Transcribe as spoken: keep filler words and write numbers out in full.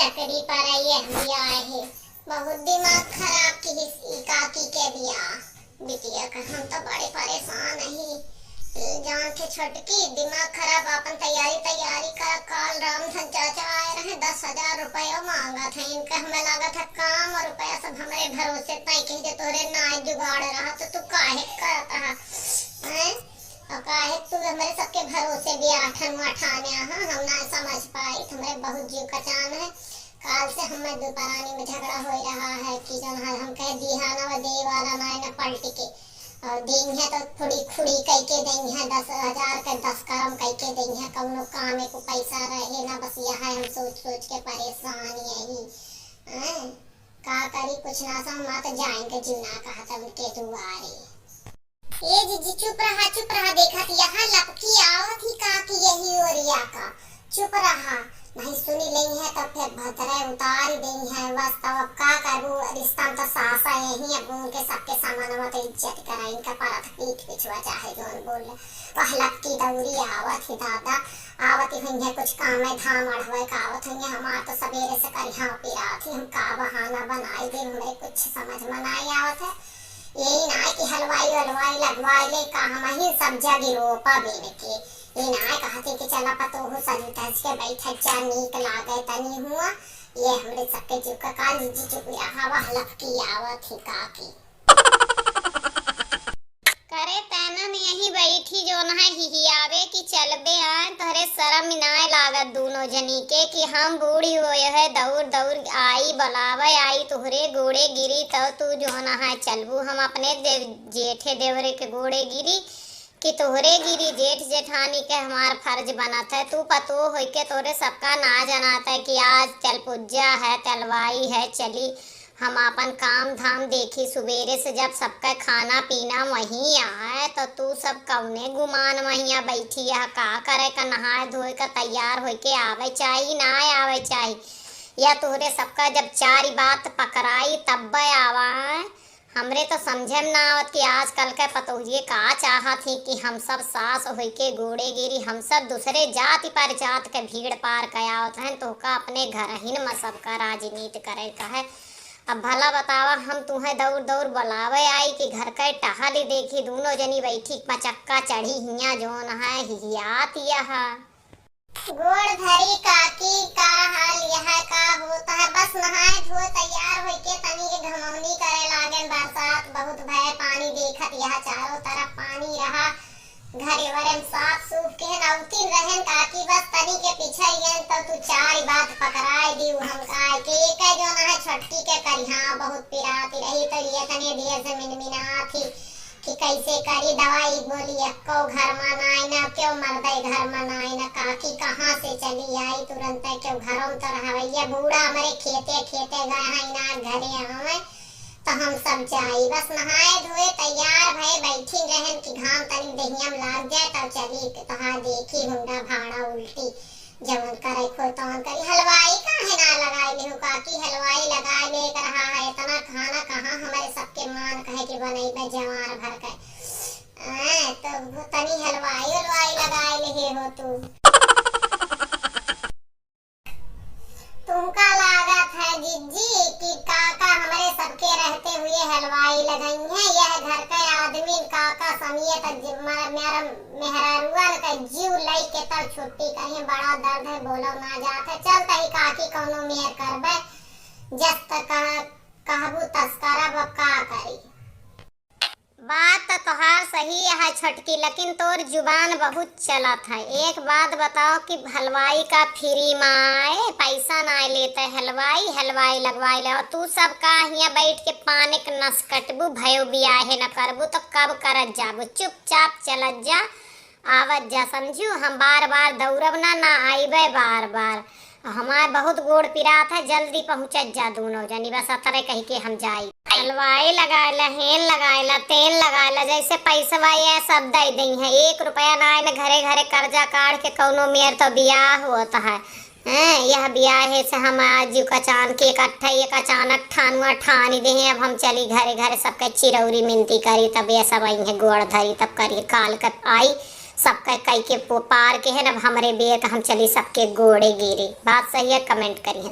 चकरी पर ये बियाह है, बहुत दिमाग खराब किहिस ई काकी के बियाह। बिटिया का हम तो बड़े परेशान ही। जान के छोटकी, दिमाग खराब, आपन तैयारी, तैयारी कर। काल रामधन चाचा आए रहे, दस हजार रुपया मांगत है इनका। हमें लागत है काम और रुपया सब हमरे भरोसे, तय कह दे तोहरे ना जुगाड़ रहा तो तू काहे करत रहा, हैं? और काहे तू हमरे सबके भरोसे बियाह ठनवा ठाने, हाँ, हम ना समझ पाई, हमरे बहुत जीव कचान है। काल से हमें दुपरानी में झगड़ा हो रहा है कि जौन है हम कह दिहा ना, वो दे वाला ना, ना पलट के। और देंगे तो खुड़ी खुड़ी कह के देंगे, दस हजार के दस करम कह के देंगे, कौनो काम को पैसा रहे ना, बस यह है हम सोच सोच के परेशान यही। हैं? का करी, कुछ ना सम, माँ तो जाएंगे जीवना कहा था उनके दुआरे। ए जीजी, चुप रहा, चुप रहा, देखत यहाँ लपकी आवत ही काकी यही ओरिया का। चुप रहा, नहीं सुनी लेंगे तो फिर भद्रे उतारी देंगे। बस तब अब का करबू, रिश्ता में तो सासा यही, अब उनके सबके सामने तो इज्जत करा, इनका परत पीठ पिछुआ चाहे जौन बोल। वह लपकी दौरी आवत ही दादा, आवत ही हुई है कुछ काम में धाम अढ़वे का आवत हुई है। हमार तो सवेरे से करिहा पिरात ही, हम का बहाना बनाई दे, हमरे कुछ समझ में नहीं आवत है। यही ना कि हलवाई वलवाई लगवाई ले का, हम ही सब जग रोपा बेन के। ये ना कहते कि चला पतोहू सज धज के बैठत जा, नीक लागे तनी हुआ। ये हमरे सबके जीव का काल जीजी चुप रहा, वह लपकी आवत ही काकी। करे तैनन यही बैठी जौन है हिहियावे कि चलबे आए, तोहरे शरम नाय लागत दूनो जनी के कि हम बूढ़ी होए है, दौड़ दौड़ आई, बलावे आई, तोहरे गोड़े गिरी, तब तू जौन है चलबू। हम अपने दे-, जेठे देवरे के गोड़े गिरी कि तोहरे गिरी, जेठ जेठानी के हमार फर्ज बनत है। तू पतोह होइके तोहरे सबका ना जनात है कि आज चल पुज्जा है, चलवाई है, चली हम आपन काम धाम देखी। सुबेरे से जब सबका खाना पीना वहीं आए, तो तू सब कौने गुमान वहिया बैठी है? का करे का, नहाए धोए का, तैयार होइके आवे चाही, ना आवे चाही? या तोहरे सबका जब चारी बात पकड़ाई तब्बे आवा है? हमरे तो समझे में ना आवत कि आजकल के पतोहिए का चाहत ही कि हम सब सास होइके गोड़े गिरी, हम सब दूसरे जाति पर जात के भीड़ पार के आवत रहन, तोहका अपने घरहिन में सबका राजनीति करे का है। अब भला बतावा, हम तुहें दौड़ दौड़ बुलावे आई कि घर के टहली देखी, दूनो जनी बैठी पचक्का चढ़ी हियाँ जौन है हिहियात यह। गोड़ धरी काकी, का हाल यह, का होत है? बस नहाए धोए तैयार होइके तनी के घमौनी करे लागेन, बरसात बहुत भय, पानी देखत यह चारों तरफ पानी रहा, घरे वरे में साफ सूफ के नौतिन रहन काकी, बस तनी के पिछड़ गए तो तू चार बात पकड़ाए दी हमका के, एक जो ना है छोटकी के करिहा बहुत पिराती रही तो ये तनी देर से मिनमिनात ही कि कैसे करी दवाई गोली, एक्को घर में नाई ना, क्यों मर्दे घर में नाई ना, काकी कहाँ से चली आई तुरंत, क्यों घरों में तो रहवैया बूढ़ा हमरे खेते खेते गए हैं ना घरे आवे, तो हम सब जाई। बस नहाए धोए तैयार भए बैठी रहन कि घाम तनी देहिया में लाग जाए, तब चली तोहार देखी हुंडा भाड़ा उल्टी। जवन करे खोए तवन करी। हलवाई काहे ना लगाए लेहु काकी? हलवाई लगाए ले एक रहा है, इतना खाना कहाँ हमरे सबके मान कहे कि बनइबे जवार भर के। आए, तो तनी हलवाई उलवाई लगाए लेहे हो तू। तुमका लागत है जिज्जी कि काका हमरे सबके रहते हुए हलवाई लगई हैं? यह घर के आदमी काका समियत जिम्मा मेहरा मेहरारुअन के जीव लई के तब छुट्टी करिहें, बड़ा दर्द है, बोलो ना जात है। चल तही काकी कौनो मेर करबे, जस त कह-, कहबू तस करब, अब का करी। बात त तोहार सही है छोटकी, लेकिन तोर जुबान बहुत चलत है। एक बात बताओ कि हलवाई का फ्री में आए, पैसा ना लेते हलवाई, हलवाई लगवाई ले, और तू सब का हियाँ बैठ के पाने के नस कटबू, भयो बियाहे न करबू, तो कब करत जाबू? चुपचाप चलत जा। आवत जा, समझू, हम बार बार दौड़ब ना, ना आइबे बार बार। हमार बहुत गोड़ पिरात है, जल्दी पहुँचत जा दूनो जनी, बस अतरे कही के हम जाई। हलवाई लगाए ला, हेन लगाए ला, तेन लगाए ला, जैसे पैसवा ये सब दे दई है, एक रुपया ना आए न घरे घरे कर्जा काढ़ के कौनो मेर तो बियाह होत है। हैं, यह बियाहे से हम आज यू कचान के इकट्ठा, ये अचानक ठानुआ ठानी दे हैं। अब हम चली घरे घरे सबके चिरौरी मिनती करी, तब ये सब आई हैं गोड़ धरी, तब करी काल के आई सबके कई के पो-, पार के है। अब हमरे बेर का हम चली सबके गोड़े गिरी। बात सही है, comment करी है।